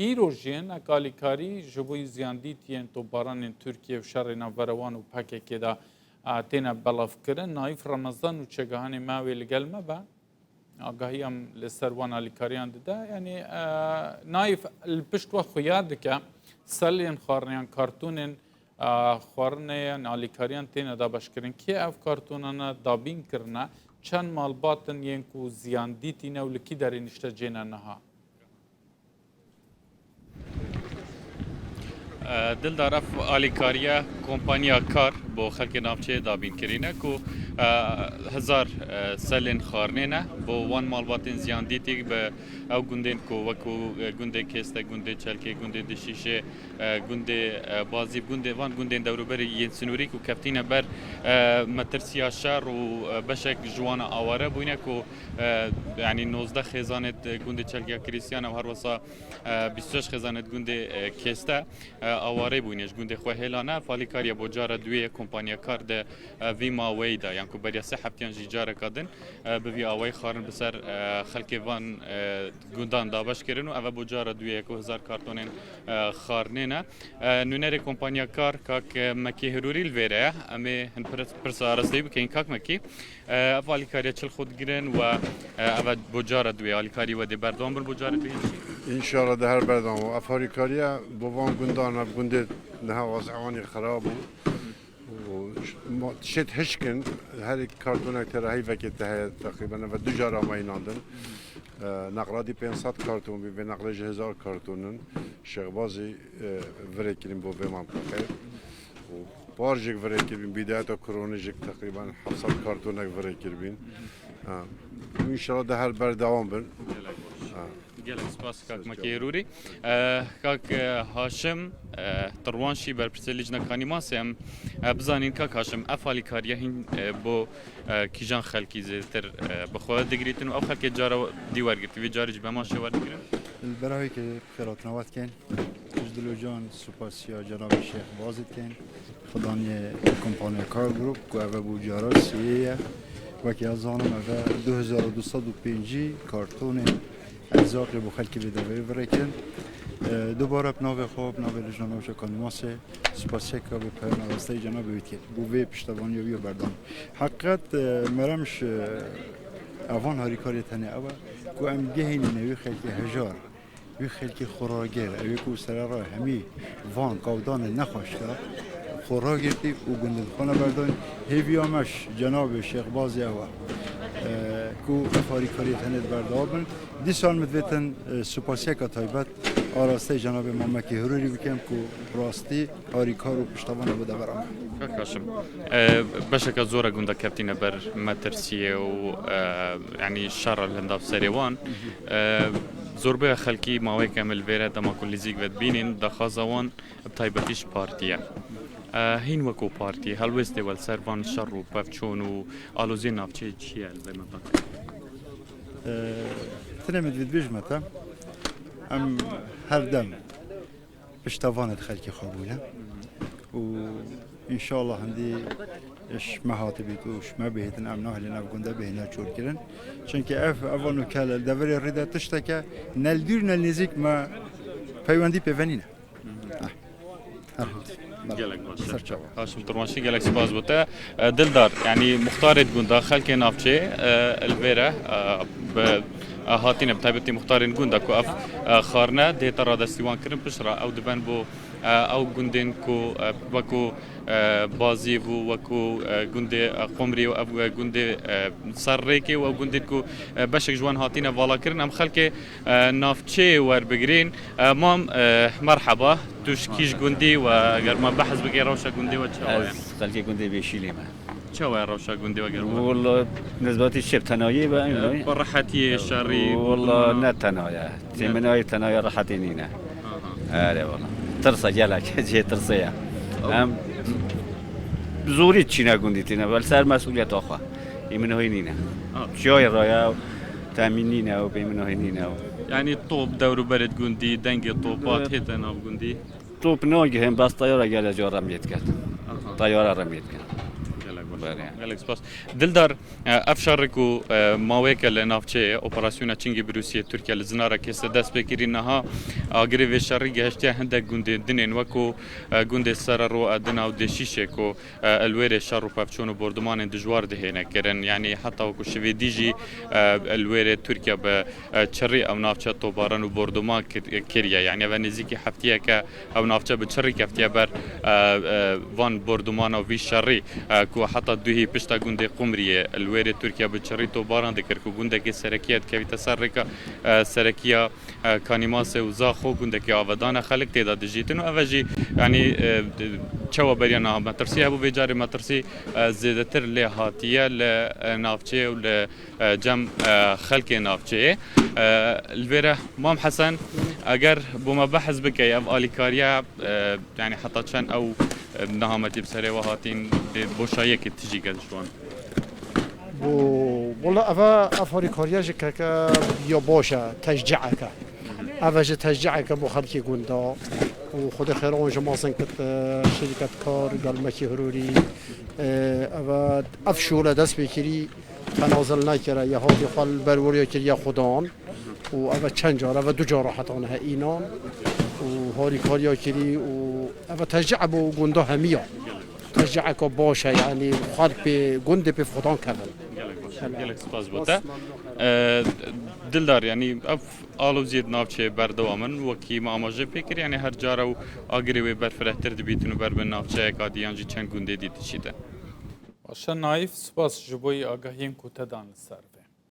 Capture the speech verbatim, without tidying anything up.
Îro jî hinek alîkarî ji bo ziyandîtiyên topbaranên Tirkiye û şerê navbera wan û P K K de, e, têne belavkirin. Naîf Remezan û çegihanê me wê li gel me be. Agahî em li ser wan alîkariyan dide. Yanî, e, Naîf li pişt we xuya dike, selên xwariniyan, kartûnên, e, xwarinê yên alîkariyan têne dabeşkirin. Kê ev kartûnane dabîn kirine? Çend malbat in yên ku ziyandîtî ne û li kî derê niştecê ne niha? E, Dildar, ev alîkariya kompanya Kar bo xelkê navçeyê dabîn kirîne ku, e, hezar, e, selên xwarinê ne bo wan malbatên ziyandîtî bi ew gundên ku wekû, e, gundê Kêste, gundê Çelkê, gundê Dişîşê, e, gundê, e, Bazîv, gundê van gundên dewroberê yên sinûrî ku keftîne ber, e, metirsiya şer û, e, beşek ji wan aware bûyne ku, e, yanî nozdeh xêzanê di gundê Çelkiya Krîstiyan û her wesa, e, bîst û şeş xêzanê di gundê, e, Kêste, e, aware bûyne ji gundê xwe hêlane. Ev alîkariya bo cara duyê ye kompanya Kar di, e, vî maweyî de, yan ku beriya sê heftiyan jî careka din, e, bi vî awayî xwarin bi ser, e, xelkê van, e, gundan dabeş kirin û ev e bo cara duyê ye ku hezar kartonên, e, xwarinê ne. E, nûnerê kompanya Kar, kak, e, Mekî Hirûrî li vêre ye. Em ê hin pir-, pirsa arasteyî bikeyin. Kak Mekî, e, ev alîkariya çi li xwe digirin we, e, ev e bo cara duyê alîkarî we dê berdewam bin bo cara duyê jî? Înşallah de her berdewam. Ev alîkariya bo van gundan, ev gundê niha wezî wan ê xirab bû. Û ş-, ma-, tişt hişk in, her kartonek te re heyvekê te heye, teqrîben eve du cara me înandin. E, neqladî pênc sed karton bî, vê neqlê ji hezar karton in. Şêxbazî, e, virê kirin bo vê mantaqê. Û par jêk virê kiribîn, bîdayeta koronê jêk teqrîben heft sed kartonek virê kiribîn. Ha. Û înşallah de her berdewam bin. Gelek baş. Ha. Gelek spas kak Mekî Hirûrî. E, kak, e, Haşim, e, Tirwanşî, berpirsê Licna Kanîmasê, em, e, bizanîn kak Haşim, ev alîkariya hîn, e, bo, e, kîjan xelkî zêdetir, e, bi xwe digirîtin û ew xelkê cara dî wergirtî, vê carê jî bi heman şêwer digirin? Li ber wê ke bi xêr hatina we dikin. Ji dilo can supasiya cenabê Şêx Bazî dikin. Xudaniyê kompanya Kar Group ku eve bû cara siyê ye. Wekî ez zanim eve du hezar û du sed û pêncî kartonên erzaqê bo xelkê vê deverê virêkirin. E, dubare bi navê xwe, bi navê Lijna Navça Kanîmasê, spasiyeka bi peyama rasteyî cenabê wî dikin. Bo vê piştevaniya wî ya berdewam. Heqîqet, e, merem ji, e, evan harîkarê tenê ew e ku em gehînîne wî xelkê hejar. Wî xelkê xweragir, ew ê ku serera hemî van kawdanê nexweşka xwe ragirtî û gundin xwe neberdayîn. Hêviya me ji cenabê Şêxbazê ew e, e, ku ev harîkariyê tenê di berdewam bin. Dîsan min divêtin, e, supasiyeka taybet arasteyî cenabê Mamekî Hirûrî bikim ku rastî harîkar û piştevan e bo devera me. Kak Haşim, e, beşeke zor e gunda keftîne ber metirsiyê û, e, yanî şer e li hinda serê wan. E, zorbeya xelkî maweyek em li vêre dema ku lîzîk vedibînin, daxwaza wan bi taybetî ji partî ye. E, hîn wekû partî, helwêstê we li ser van şer û pevçûn û aloziyên navçeyê çi ye li vê mintaqeyê? E, tenê min divê dibêjime te, em her dem piştevanê di xelkê xwe bûne û înşallah hindî ji me hatibît û ji me bihêtin em nahêlin ev gund e bihêne çolkirin. Çimkî ev, ev nûke li deverê rê de tişteke ne li dûr ne li nêzîk me peywendî pê ve nîne. Eh. Elhamdulillah. Gelek baş. Ser çava. Haşim Tirwanşî, gelek spas bo te. E, Dildar, yanî muxtarê gunda, xelkê navçê, e, li vêre, e, bi, e, hatine, bi taybetî muxtarên gunda ku ev, e, xwarine dihête radestî wan kirin, piştre ew diben bo, e, ew gundên ku, e, wekû, e, Bazîv û wekû, e, gundê, e, Qumrî û ev, e, gundê, e, ser rêkê û ew gundên ku, e, beşek ji wan hatine vala kirin. Em xelkê, e, navçeyê werbigirîn. E, mam, e, merheba. Tu ji kîj gundî we, eger me behs bike, rewşa gundê we çawa ye? Ez xelkê gundê Bêşîlê me. Çawa ye rewşa gundê we ger we? Walla, nisbetî şev tenayê be, em, e, bi rehetiyê, şerî, walla, ne tena ye. Têminayê tenaya rehetê nîne. Aha. Erê walla. Tirsa gelek, cihê tirsê ye. Ew. Em zorî çîne gundî tîne, bel ser mesûliyeta xwe. Îminahî nîne. Ha. Çiyayê raya temîn nîne û pêminahî nîne. Yanî top dewrûberê gundî, dengê topa, e, tête nav gundî? Top nagihên, bes teyara gele cara rem lê diket. Aha. Teyara rem lê diket. Gelek baş. Gelek spas. Dildar, e, ev şerê ku, e, maweyeke li navçeyê, operasyona Çingê Birûsiyê Tirkiye li Zinarekê se dest pê kirî niha, agirê vê şerî gehiştiye hindek gundên din ên wekû, e, gundê Serero, Edina û Dêşîşê ku, e, li wêrê şer û pevçûn û bordumanên dijwar dihêne kirin. Yanî heta wekû şivê dî jî, e, li wêrê Tirkiye bi, e, çirî ew navçe tobaran û borduman kir-, kiriye. Yanî ev nêzîkî heftiyeke ew navçe bi çirî keftiye ber, e, e, van bordumana vî şerî, e, ku heta duhî pişta gundê Qumriyê li wêrê Tirkiye bi çirî tobaran dikir ku gundekê serekî ye dikevîte ser rêka, e, serekiya, e, Kanîmasê û Zaxo gundekê avedan e, xelk tê de dijîtin û ev e jî, yanî, e, çawa beriya niha metirsî hebû, vê carê metirsî, e, zêdetir lê hatiye li, e, navçeyê û li, e, cem, e, xelkê navçeyê. E, li vê re Mam Hesen, eger bo me behs bike ev alîkariya, e, yanî heta çend ew, e, nehametî bi serê we hatîn dê boşayiyekê tijî ke ji wan? Bo, wela eve, ev harîkariya ji keke ya baş e, teşcieke. Eve ji teşcieke bo xelkê gunda û Xwedê xêr an ji Mazinkit, e, şirketkar, gelmekî hirûrî, e, eve, ev şole dest pê kirî, tenazil nekire, ya hatî xwe li ber weriya kiriye xudan û eve çend car, eve du cara heta niha înan û harîkariya kirî û eve teşci'e bo gunda hemiya. Teşci'eka baş e, yanî xelk pê, gundê pê xudan kevin. Gelek baş, gelek spas bo te. E, Dildar, yanî ev aloziyê di navçeyê berdewam in, wekî me amaje pê kir, yanî her cara û agirê wê berfirehtir dibîtin û ber bi navçeyeka dî yan jî çend gundê dî dişîtin. Baş e Naîf, spas ji bo yî agahiyên ku te dan li ser.